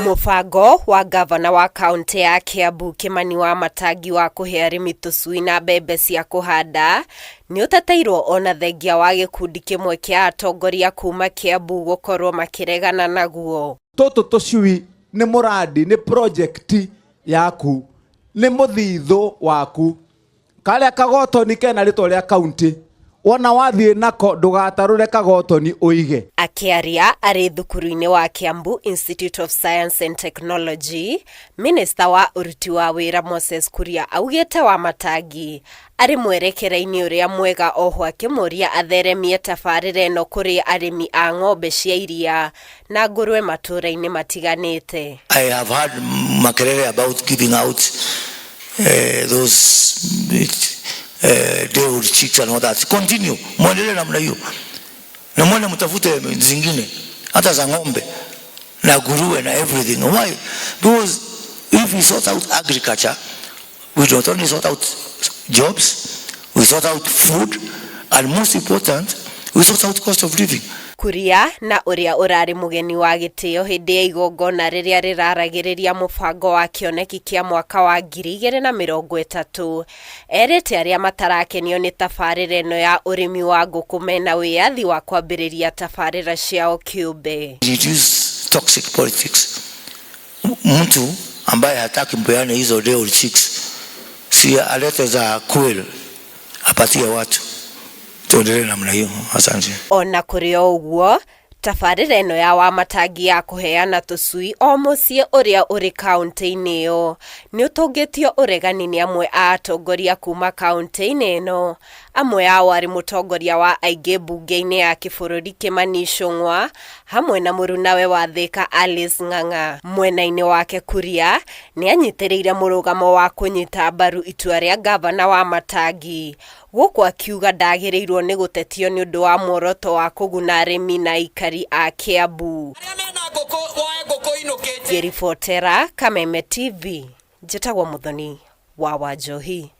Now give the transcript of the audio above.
Mũbango wa ngavana wa kaũntĩ ya Kiambu Kimani Wamatangi wa kũhe arĩmi tũcui na mbembe cia kũhanda nĩ ũteteirwo ona thengia wa gĩkundi kĩmwe kĩa atongoria kuma Kiambu gũkorwo makĩregana naguo. Tũtũ tũcui nĩ mũrandi, nĩ project yaku, nĩ mũthithũ waku. Karĩa kagotoni kena rĩtwa rĩa kaunti, wona wathiĩ nako ndũgatarũre kagotoni ũige. Akĩaria arĩ thukuru-inĩ wa Kiambu Institute of Science and Technology, Minista wa ũruti wa wĩra Moses Kuria augĩte Wamatangi arĩ mwerekera-inĩ ũrĩa mwega oho akĩmũria atheremie tabarĩra ĩno kũrĩ arĩmi a ng'ombe cia iria na ngũrwe matũũra-inĩ matiganĩte. I have heard makelele about giving out those day-old chicks and all that. Continue, mwendelee namna hiyo, na mwende mtafute zingine hata za ng'ombe na nguruwe na everything. Why? Because if we sort out agriculture, we don't only sort out jobs, we sort out food, and most important, we sort out cost of living. Kuria na ũrĩa ũrarĩ mũgeni wa gĩtĩo hĩndĩ ya igongona rĩrĩa rĩraragĩrĩria mũbango wa kĩoneki kĩa mwaka wa 2030 erĩte arĩa matarakenio nĩ tabarĩra ĩno ya ũrĩmi wa ngũkũ mena wĩyathi wa kwambĩrĩria tabarĩra ciao kĩũmbe. Reduce toxic politics. Mtu ambaye hataki mpeane hizo day old chicks, si alete za quail apatie watu, tuendelee namna hiyo. Asante. Ona kũrĩ o ũguo, tabarĩra ĩno ya Wamatangi ya kũheana tũcui o mũciĩ ũrĩa ũrĩ kaũntĩ-inĩ ĩyo nĩ ũtũngĩtio ũregani nĩ amwe a atongoria kuma kaũntĩ-inĩ ĩno, amwe ao arĩ mũtongoria wa aingĩ mbunge-inĩ ya kĩbũrũri Kimani Ichung'wa hamwe na mũrunawe wa Thika Alice Ng'ang'a. Mwena-inĩ wake Kuria nĩ anyitĩrĩire mũrũgamo wa kũnyita mbaru itua rĩa ngavana Wamatangi gũkũ akiuga ndagĩrĩirwo nĩ gũtetio nĩ ũndũ wa muoroto wa kũguna arĩmi na aikari a Kiambu. Ngĩribotera Kameme TV, njĩtagwo Muthoni wa Wanjohi.